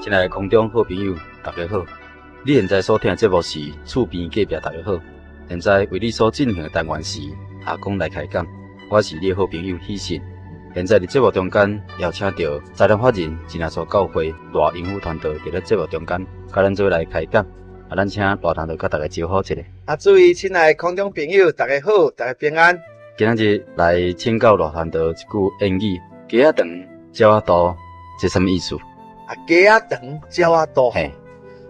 親愛的空中好朋友，大家好！你現在所聽的節目是《厝邊隔壁大家好》，現在為你所進行的單元是阿公來開講，我是你的好朋友喜信。現在佇節目中間邀請著財團法人真耶穌教會賴英夫傳道佇咧節目中間，佮咱做伙來開講。啊，咱請賴傳道佮大家招呼一下。啊，諸位親愛的空中朋友，大家好，大家平安。今仔日來請教賴傳道一句諺語：雞仔長，鳥仔肚，這啥物意思？啊，雞仔長，鳥仔肚。嘿。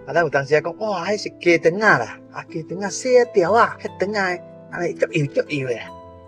啊，咱有當時仔講，哇，彼是雞腸仔啦，啊，雞腸仔細仔條仔，彼腸仔按呢足幼足幼的。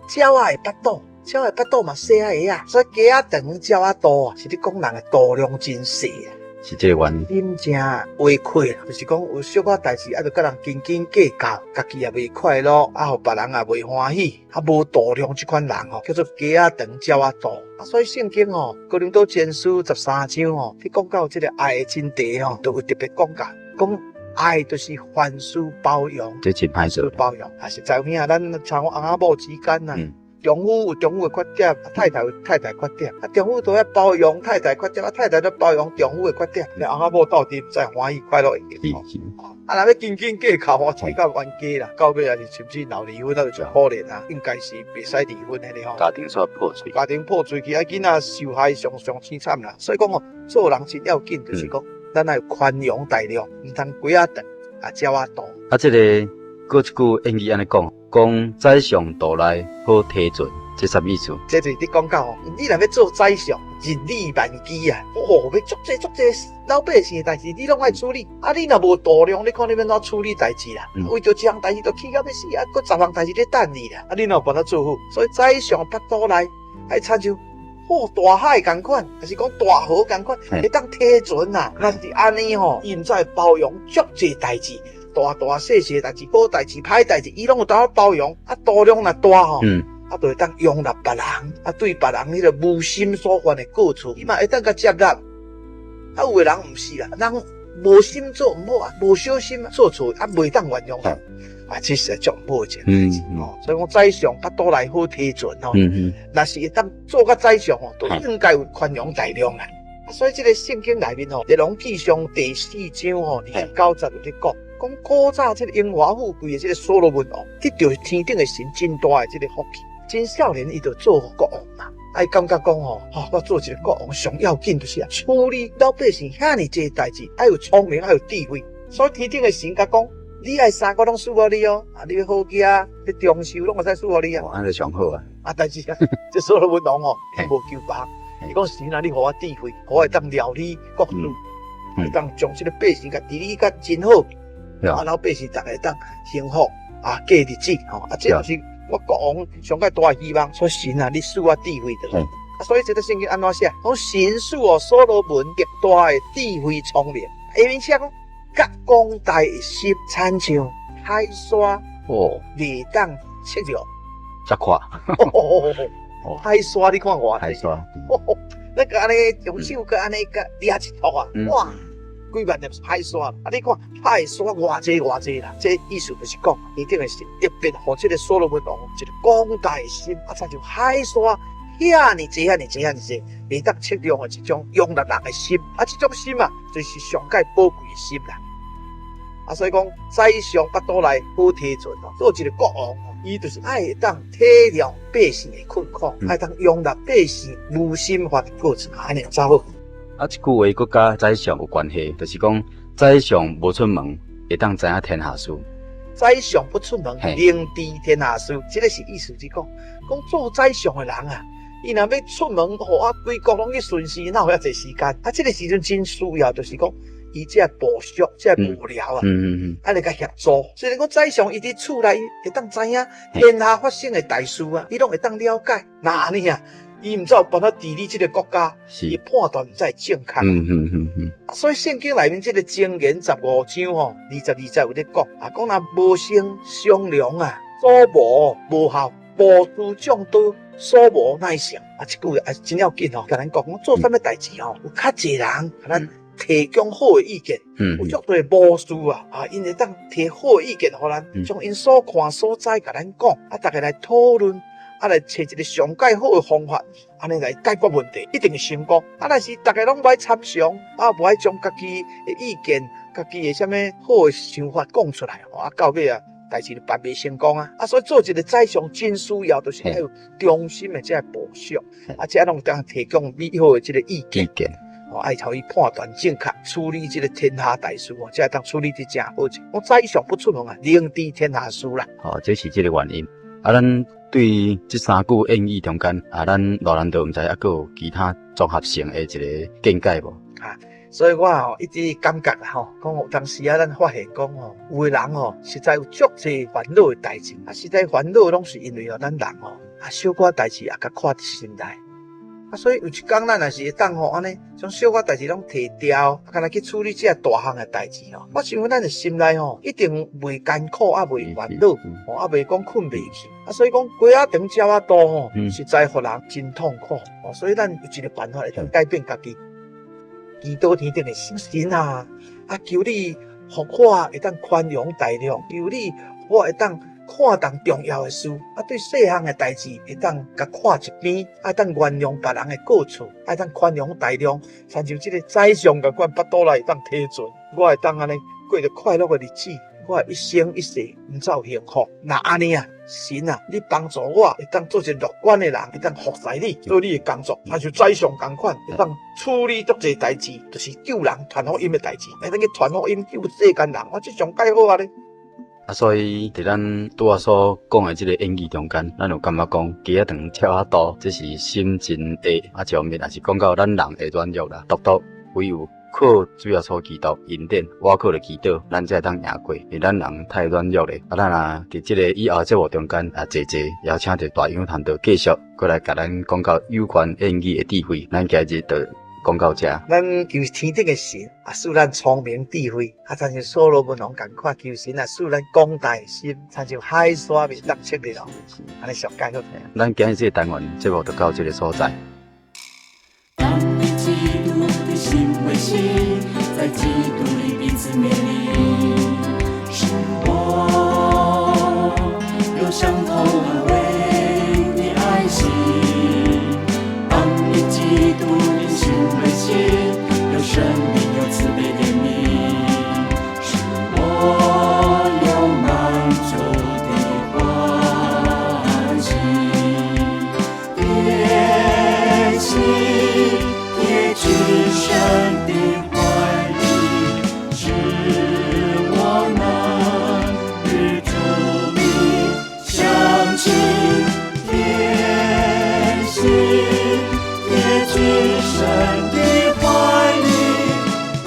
鳥仔的腹肚，鳥仔的腹肚嘛細仔个啊，所以雞仔長，鳥仔肚啊，是咧講人的肚量真細啊。是這個原因。心誠話虧，就是講有小可代誌，啊，就佮人斤斤計較，家己也袂快樂，啊，予別人也袂歡喜，啊，無度量這款人吼，叫做雞仔長，鳥仔肚。啊，所以聖經吼，哥林多前書13章吼，去講到這個愛的真諦吼，都有特別講到，講愛就是凡事包容，這真歹做。包容，啊，實在有影，咱像翁仔某之間啊。丈夫有丈夫的缺點，啊，太太有太太缺點，啊，丈夫都愛包容太太缺點，啊，太太都包容丈夫的缺點，翁仔某鬥陣才歡喜快樂一點。啊，若欲斤斤計較吼，這較冤家啦，到尾也是甚至鬧離婚，那就真可憐啊，應該是袂使離婚的咧吼。家庭煞破碎，家庭破碎去，啊，囡仔受害上上凄慘啦。所以講吼，做人真要緊，就是講咱愛寬容大量，毋通雞仔長，啊，鳥仔肚。啊，這個閣一句諺語按呢講。講宰相肚內好提船，這啥意思？這就是咧講到吼，你若欲做宰相，日理萬機啊！哦，欲足濟足濟老百姓的代誌，你攏愛處理。啊，你若無度量，你看你欲按怎處理代誌啦？為著一項代誌就氣到欲死啊，閣十項代誌咧等你啦。啊，你哪有辦法做好？所以宰相腹肚內愛親像破大海仝款，抑是講大河仝款，會當提船啊。若是按呢吼，伊毋知會包容足濟代誌。大大細細代誌，好代誌、歹代誌，伊攏有當包容。啊，度量若大吼，啊，就會當容納別人，啊，對別人彼個無心所犯的過錯，伊嘛會當共接納。啊，有的人毋是啦，人無心做毋好啊，無小心做錯啊，袂當原諒。啊，這是足毋好的一件代誌吼。所以講宰相腹肚內好提船吼，若是會當做甲宰相吼，都應該有寬容大量啦。所以這個聖經內面吼，列王紀上第四章吼，29節有咧講。講古早這個榮華富貴的這個所羅門王，得著天頂的神真大的這個福氣。真少年伊就做國王嘛，啊伊感覺講吼，吼我做一個國王上要緊就是啊，處理老百姓遐爾濟代誌，愛有聰明，愛有智慧。所以天頂的神共講，你愛啥我攏賜予你哦，啊你欲好囝，欲長壽攏會使賜予你啊。按呢上好啊。啊，但是啊，這所羅門王吼，無求別，伊講神啊，你予我智慧，予我會當料理國事，會當將這個百姓共治理甲真好。啊，老百姓逐家當幸福啊，過日子吼，啊，這就是我國王上蓋大的希望。所以神啊，你賜我智慧著。啊，所以這個聖經按怎寫？講神賜予所羅門極大的智慧聰明。下面寫講，佮廣大的心，親像海沙哦，袂當測量。遮闊。海沙你看偌濟？海沙。那個按呢用手閣按呢共掠一撮啊，哇！幾萬粒海沙，啊！你看海沙偌濟偌濟啦，這意思就是講，一定是特別予這個所羅門王一個廣大的心，啊，親像海沙遐爾濟遐爾濟遐爾濟，袂當測量的一種容納人的心，啊，這種心啊，就是上蓋寶貴的心啦。啊，所以講宰相腹肚內好提船哦，做一個國王，伊就是愛會當體諒百姓的困苦，愛當容納百姓無心犯的過錯，按呢才好。啊，這句話閣佮宰相有關係，就是講宰相無出門，會當知影天下事。宰相不出門，能知天下事。這個是意思是講，講做宰相的人啊，伊若欲出門，予啊規國攏去巡視，哪有遐濟時間？啊，這個時陣真需要，就是講伊這部屬、這幕僚啊，愛來共協助。雖然講宰相伊佇厝內會當知影天下發生的大事啊，伊攏會當了解。若按呢啊。伊毋知有辦法治理這個國家，伊判斷毋知會正確。所以聖經內面這個箴言15章吼，22節有咧講啊，講若無先商量啊，所謀無效，謀士眾多，所謀乃成。啊，這句話真要緊吼，共咱講講做啥物代誌吼，有較濟人共咱提供好的意見，有足濟謀士啊，啊，𪜶會當提好的意見予咱，將𪜶所看所知共咱講，啊，逐家來討論。啊，啊來揣一个上蓋好的方法，按呢來解決問題，一定會成功。啊，若是逐家攏無愛參詳，啊，無愛將家己的意見、家己的啥物好的想法講出來，啊，到尾啊，代誌就辦袂成功啊！啊，所以做一个宰相真需要，就是愛有忠心的這个部屬，啊，這攏會當提供美好的這个意見，意見，哦，愛予伊判斷正確，處理這个天下大事哦，才會當處理得誠好。講宰相不出門啊，寧知天下事啦。好，這是這个原因。啊，咱對這三句諺語中間，啊，咱羅蘭道毋知猶閣有其他綜合性的一个見解無？啊，所以我吼一直感覺啦吼，講有當時啊，咱發現講吼，有的人吼實在有足濟煩惱的代誌，啊，實在煩惱攏是因為吼咱人吼啊小可代誌也共看佇心內。啊，所以有一工咱若是會當吼按呢，將小可代誌攏提掉，啊，干焦去處理這個大項的代誌吼，我想咱的心內吼一定袂艱苦啊，袂煩惱，吼啊，袂講睏袂去。啊，所以講雞仔腸鳥仔肚吼，實在予人真痛苦。哦，所以咱有一个辦法會當改變家己。祈禱天頂的神啊，啊，求你予我會當寬容大量，求你我會當看重重要的事，啊，對細項的代誌會當共看一邊，啊，會當原諒別人的過錯，啊，會當寬容大量，親像這个宰相共款，腹肚內會當提存，我會當按呢過著快樂的日子，我一生一世毋走幸福。若按呢啊，神啊，你幫助我會當做一個樂觀的人，會當服侍你，做你的工作，親像宰相共款，會當處理足濟代誌，就是救人傳福音的代誌，會當去傳福音救世間人，我這上蓋好啊咧。啊，所以佇咱拄仔所講的這个諺語中間，咱有感覺講雞仔腸鳥仔肚，這是心真硬，啊，一方面也是講到咱人的軟弱啦，獨獨唯有靠主耶穌基督恩典，倚靠著祈禱，咱才會當贏過。因為咱人太軟弱咧，啊，咱啊佇這个以後節目中間啊，濟濟邀請著大楊傳道繼續閣來共咱講到有關諺語的智慧。咱今日就講到這。咱求天頂的神啊，賜咱聰明智慧，啊，親像所羅門王仝款，求神啊，賜咱廣大的心，親像海沙袂當測的哦，按呢上蓋好。咱今日這個單元節目就到這个所在。當以基督的心為心，在基督裡彼此勉勵，使我有相同安慰的愛心。當以基督的心為心，有生命，有慈悲憐憫，使我有滿足的歡喜。貼心貼近神的懷裡，使我能與主名相親。貼心貼近神的懷裡，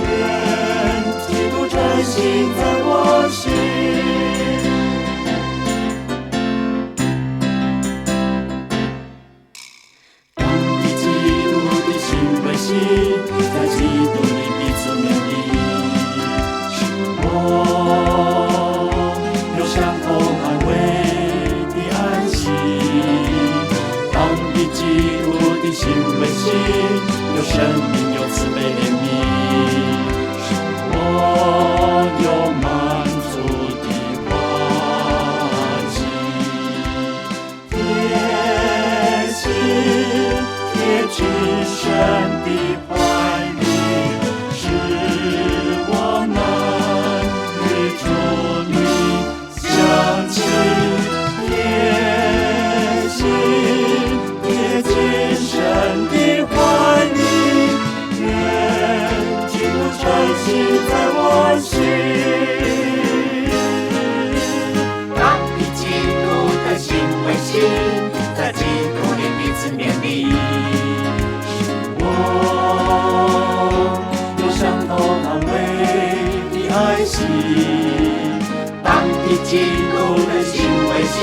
願基督真心在我心。當以基督的心為心，在基督裡彼此勉勵，使我有相同安慰的安心。當以基督的心為心，有生命，有慈悲憐憫，使我有滿足的歡喜。貼心貼近神的懷裡，使我能與主名相親。貼心貼近神的懷裡，願基督真心在我心。當以基督的心為心，在基督裡彼此勉勵，使我有相同安慰的愛心。當以基督的心為心，